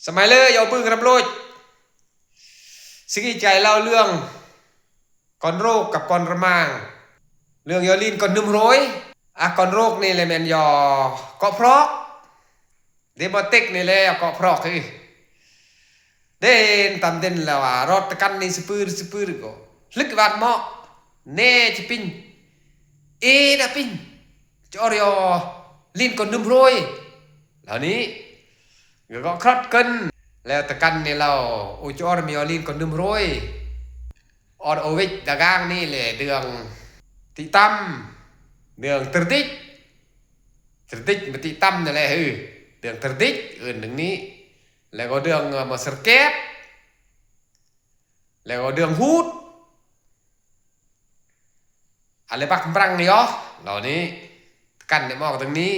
ສະໄໝເລີ ເຍົາບຶງກະນຳໂລດ ຊິກີໃຈເລົ່າເລື່ອງກອນໂຣກກັບກອນຣະມາງ ເລື່ອງເຍົາລີນກອນໜຶ່ມໂຣຍ ອາ ກອນໂຣກນີ້ແຫຼະແມ່ນເຍົາເກາະພຣອກ ເດມອເຕັກນີ້ແຫຼະເກາະພຣອກ ເດນຕຳເດັນແລ້ວວ່າ ຣອດຕະກັນນີ້ສະປືສະປືກໍລຶກບາດເໝາະ ແນ່ຈະປິງ ເອດາປິງ ຈອຣຍໍ ລີນກອນໜຶ່ມໂຣຍ ລາວນີ້ ເກາະຄຣອດເກີນ ແລ້ວຕະກັນນີ້ລາວ ໂອຈອຣມີອອລີນກອນໜຶ່ມໂຣຍ ອອດໂອເວັກດາກາງນີ້ແຫຼະ ເດືອງຕິຕຳ ເດືອງເຕີດດິກ ເຕີດດິກມາຕິຕຳນັ້ນແຫຼະ ເອີ ເດືອງເຕີດດິກ ເອີ້ນດັ່ງນີ້ ແລ້ວກໍເດືອງມາສະແກບ ແລ້ວກໍເດືອງຫູດ ອາເລບັກບຣັງນີ້ເນາະ ເຫຼົ່ານີ້ ກັນໄດ້ມອກຕາງນີ້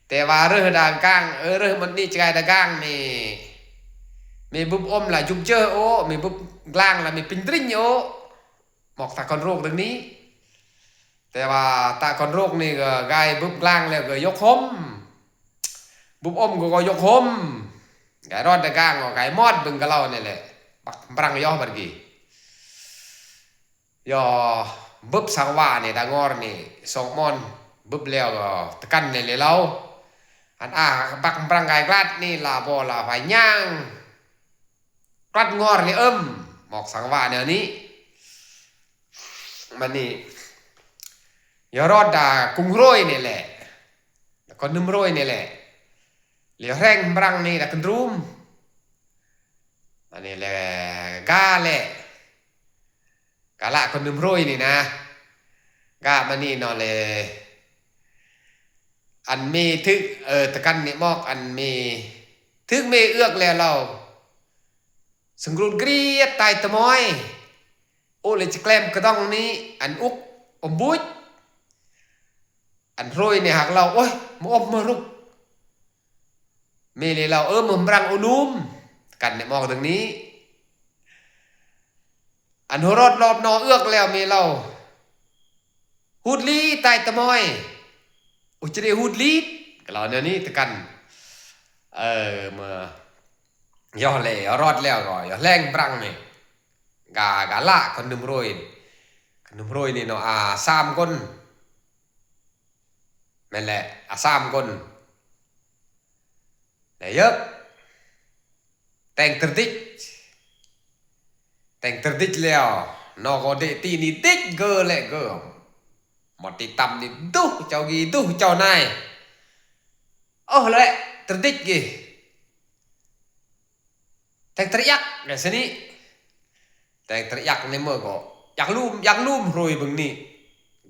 ແຕ່ວ່າເລີ່ມດາກາງ ເອີ ເລີ່ມມັນນີ້ຈະກາຍດາກາງນີ້ ມີບຸບອົມລະຍຸກເຈີໂອ ມີບຸບກລາງລະມີປິງຕຣິງໂອ ມອກຕາກອນໂຣກຕາງນີ້ ແຕ່ວ່າຕາກອນໂຣກນີ້ກໍກາຍບຸບກລາງແລ້ວກໍຍົກຫົມ ບຸບອົມກໍ ກໍຍົກຫົມ ກາຍຣອດດາກາງກໍກາຍມອດເບິ່ງກະເລົ່ານີ້ແຫຼະ ບັກບຣັງເນາະບັດກີ ຍໍບຶບສັງວານີ້ດາງອນນີ້ສອງມອນບຶບແລ້ວກໍຕະກັນນີ້ເລີຍລາວ ອັນອາບັກບຣັງກາຍກລາດນີ້ລາວບໍ່ລາວພາຍຍ່າງກລາດງອນນີ້ເອີ້ມ ໝອກສັງວາແນວນີ້ ມັນນີ້ ຢາຣອດດາກຸງໂຣຍນີ້ແຫຼະ ກອນໜຶ່ມໂຣຍນີ້ແຫຼະ ລຽວແຮງບຣັງນີ້ດາກຶນຣູມ ອັນນີ້ແຫຼະ ກາແຫຼະ ກາລະກອນໜຶ່ມໂຣຍນີ້ນະ ກາມານີ້ເນາະແລ ອັນມີຖືກ ເອີ ຕະກັນນີ້ມອກ ອັນມີຖືກເມເອືອກແລ້ວລາວ ສະງຣູດກຣຽດຕາຍຕະມອຍ ໂອເລຈະແກລມກະດອງນີ້ ອັນອຸກອົມບຸດ ອັນໂຣຍນີ້ຫາກລາວ ໂອ້ຍ ມາອົບມາລຸກ ເມເລລາວ ເອີ ມາບຣັງໂອນູມ ກັນໄດ້ມອກດັ່ງນີ້ ອັນໂຮລອດລອບນໍເອືອກແລ້ວ ເມລາວ ຫູດລີຕາຍຕະມອຍ ອຸຈະເດຫູດລີ ກະລາວແນວນີ້ຕະກັນ ເອີ ມາ ຍໍແລ ຮອດແລ້ວກໍຍໍແລງບຣັງນີ້ ກາ ກາລະ ກະໜຶ່ມໂຣຍ ກະໜຶ່ມໂຣຍນີ້ເນາະ ອາ ສາມຄົນ ແມ່ນແຫຼະ ອາ ສາມຄົນ ແລະເຢີບ ແຕ່ງເຕີດດິກ ແຕ່ງເຕີດດິກແລ້ວ ນໍກໍເດຕີນີ້ດິກເກີແລະເກີ ມາຕິຕຳນີ້ດຸເຈົ້າກີດຸເຈົ້ານາຍ ເອີ ແລະເຕີດດິກກີ ແຕ່ງຕະຍັກແບບຊະນີ້ ແຕ່ງຕະຍັກໃນເມືອກໍຢາກລູມ ຢາກລູມໂຣຍເບິ່ງນີ້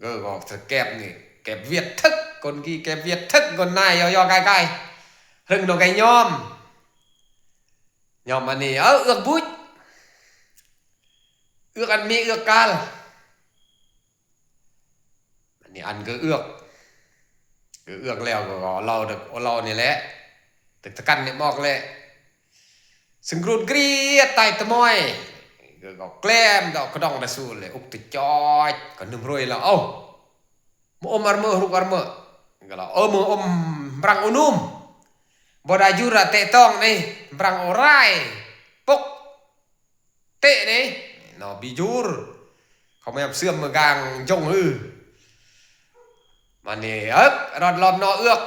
ເກີກໍສະແກບນີ້ ແກບວຽດເຖິກ ກົນກີແກບວຽດເຖິກ ກົນນາຍຍໍໆກາຍໆ ເຮິງນໍໄກຍອມ ຍອມອັນນີ້ ເອີ ເອືອກບຸດ ເອືອກອັນມີເອືອກກາລ ອັນນີ້ອັນກະເອືອກ ກະເອືອກແລ້ວກໍເລົ່າເດີ ເລົ່ານີ້ແຫຼະ ຕຶກຕະກັນນີ້ມອກແຫຼະ ສະງຣູດກຣຽດຕາຍຕະມອຍ ກໍແກລມດອກກະດອງດາຊູເລີຍ ອຸກຕະຈອຍ ກໍໜຶ່ມໂຣຍແລ້ວ ເອົ້າ ມາອົມອາເມີ ລຸກອາເມີ ກໍລາວ ເອີ ມາອົມບຣັງໂອນູມ ບໍ່ໄດ້ຢູຣະເຕະຕ້ອງນີ້ ບຣັງໂອຣາຍ ປົກ ເຕະນີ້ເນາະ ບີຈູຣ ເຂົາແມ່ນເຊື່ອມເມືອກາງຈົງຮື ມານີ້ ເອິກ ຣອດລອບນໍເອືອກ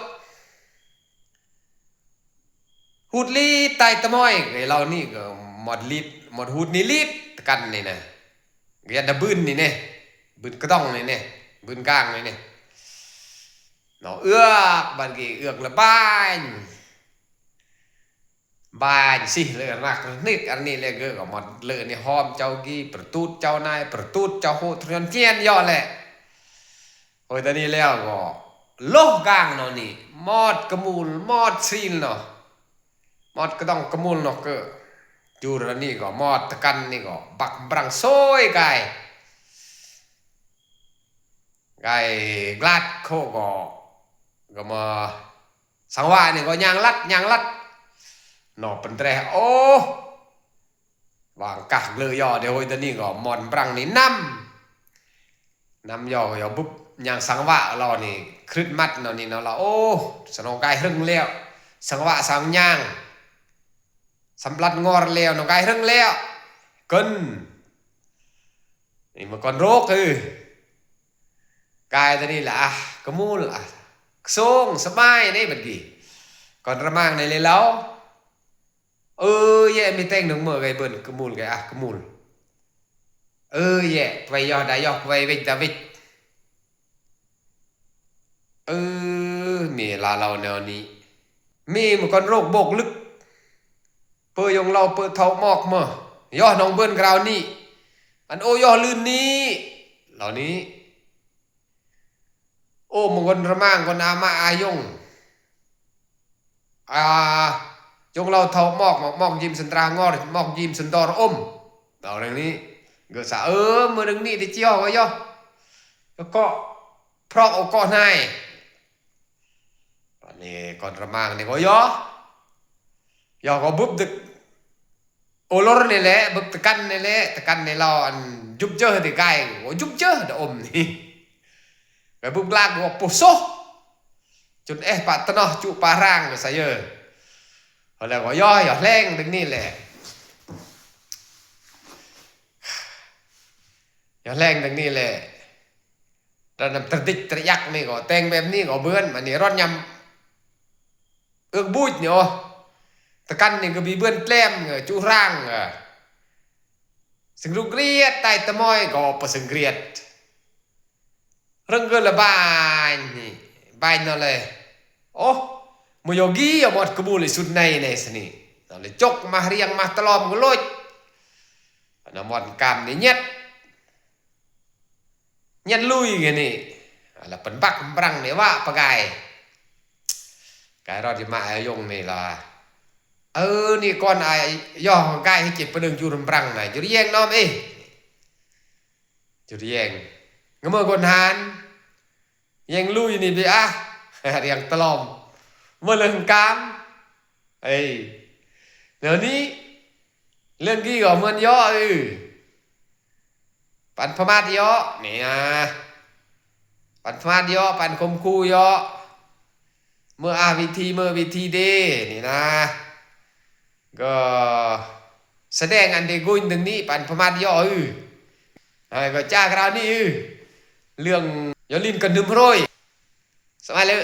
ຫູດລີດຕາຍຕະມອຍ ເອີ ເຫຼົ່ານີ້ກໍໝົດລີດ ໝົດຫູດນີ້ລີດ ຕະກັນນີ້ນະ ກະຍັນດາບືນນີ້ແນ່ ບືນກະຕ້ອງນີ້ແນ່ ບືນກາງນີ້ແນ່ ເນາະ ເອືອກ ບາດກີເອືອກລະບາຍ ບາຍຊິເລີຍ ນັກນິກ ອັນນີ້ແຫຼະ ເກີກໍມາເລີນີ້ ຫອມເຈົ້າກີ ປະຕູດເຈົ້ານາຍ ປະຕູດເຈົ້າໂຫດທະຍອນຈຽນຍໍ້ແຫຼະ ໂອ້ຍ ຕອນນີ້ແລ້ວກໍໂລກາງເນາະນີ້ ມອດກະມູນ ມອດຊີນເນາະ ມອດກະດອງກະມູນເນາະ ເກີ ຈູຣະນີ້ກໍມອດ ຕະກັນນີ້ກໍບັກບຣັງໂຊຍກາຍ ກາຍກລາດໂຄກໍ ກໍມາ ສັງວານີ້ກໍຍ່າງລັດ ຍ່າງລັດ ນໍເປັນແຕຣ ໂອ້ ວາງກາກເລີຍຍໍ ດຽວໂຫຍ ຕອນນີ້ກໍມອນບຣັງນີ້ນຳ ນຳຍໍ ຍໍບຸບ ຍ່າງສັງວາເຮົານີ້ ຄຣິດມັດເນາະນີ້ເນາະລະ ໂອ້ ສະໜອງກາຍເຮິງແລ້ວ ສັງວາສັງຍ່າງ ສຳລັດງອດແລ້ວ ນ້ອງກາຍເຮິງແລ້ວ ເກີນ ນີ້ມາກ່ອນໂລກ ເອີ ກາຍຕານີ້ລະ ອາ ກະມູລ ອາ ໂຊງສະບາຍເດ້ບັດນີ້ ກ່ອນລະມາງໃນເລເລົ່າ ເອີ ແຍະ ມີແຕ່ງໜຶ່ງເມື່ອໄກເບິ່ນ ກະມູລ ກະ ອາ ກະມູລ ເອີ ແຍະ ໄວຢໍ ດາຢໍ ໄວເວັກ ດາເວັກ ເອີ ເມລາເລົ່າແນວນີ້ ເມມະກອນໂລກໂບກລຶກ ເປີຢົງເລົ່າເປີເທົາໝອກເມີ ຢໍໜອງເບິ່ນກະລາວນີ້ ອັນໂອຢໍລື່ນນີ້ ເຫຼົ່ານີ້ ໂອມະກອນລະມາງກອນອາມະອາຍົງ ອາ ຈົ່ງເລົ່າເທົາໝອກ ໝອກຍິມສັນຕຣາງໍ ໝອກຍິມສັນດໍຣະອົມ ເອົາເລື່ອງນີ້ ເກີດສາ ເອີ ມື້ໜຶ່ງນີ້ໄດ້ຈຽວກໍຢໍ ແລ້ວກໍພຣອກໂອກໍນາຍ ບາດນີ້ກ່ອນລະມາງນີ້ກໍຢໍ ຢໍກໍບຸບດຶກ ໂອລົນນີ້ແຫຼະ ບຶກຕະກັນນີ້ແຫຼະ ຕະກັນໃນລາວ ອັນ ຢຸບເຈີດະກາຍ ໂອ ຢຸບເຈີດະອົມນີ້ ໄປບຶກລາກວ່າໂປໂຊ ຈົນເອະປະຕະນໍ ຈຸປາຣາງ ສະເຢີ ເອົາແລ້ວກໍຢໍ ຢໍແຮງດັ່ງນີ້ແຫຼະ ຢໍແຮງດັ່ງນີ້ແຫຼະ ລະນຳຕະດິກຕະຍັກນີ້ກໍແຕ່ງແບບນີ້ກໍເບືອນ ອັນນີ້ຮ້ອນຍຳ ເອືອກບູດນີ້ ໂອ ຕະກັນນີ້ກໍບີເບືອນແກລ້ມ ເອີ ຈຸຣາງ ເອີ ຊຶງລຸກກຽດ ໃຕ້ຕະມອຍກໍປະຊຶງກຽດ ເຮິງເກີນລະບາຍນີ້ ບາຍນອນເລີຍ ໂອ ມະໂຍກີ ອາມອດກະບູລິສຸດໃນ ໃນສະນີ້ ນອນເລີຍ ຈົກມາຮຽງມາຕະຫຼອມກໍໂລດ ອາມອດກາມນີ້ ແຍດ ຍຽນລຸຍກະນີ້ ລະເປັນບັກບລັງນີ້ວະປະກາຍ ກາຍຣອດຍະມາອາຍົງນີ້ລະ ເອີ ນີ້ກ່ອນອາຍຍໍກາຍໃຫ້ເຈັບປະເດິງຢູ່ລຳບລັງນະ ຢູ່ລະແຍງນ້ອມເອ ຢູ່ລະແຍງ ງະເມີກົນຫານ ແຍງລຸຍນີ້ເບອາ ຮຽງຕະຫຼອມ ເມີເລີງກາມ ເອີ ແນວນີ້ ເລື່ອງກີກໍເໝືອນຢໍ ເອີ ປັນພະມາດຢໍ ນີ້ນະ ປັນພະມາດຢໍ ປັນຂົ່ມຂູ່ຢໍ ເມີອາວິທີ ເມີວິທີເດ ນີ້ນະ ກໍສະແດງອັນເດກຸນດຶງນີ້ ປັນພະມາດຢໍ ເອີ ໃຫ້ກໍຈາກລາວນີ້ ເອີ ເລື່ອງຢໍຫຼິ້ນກັນດຶມໂຮຍ ສະບາຍເລີ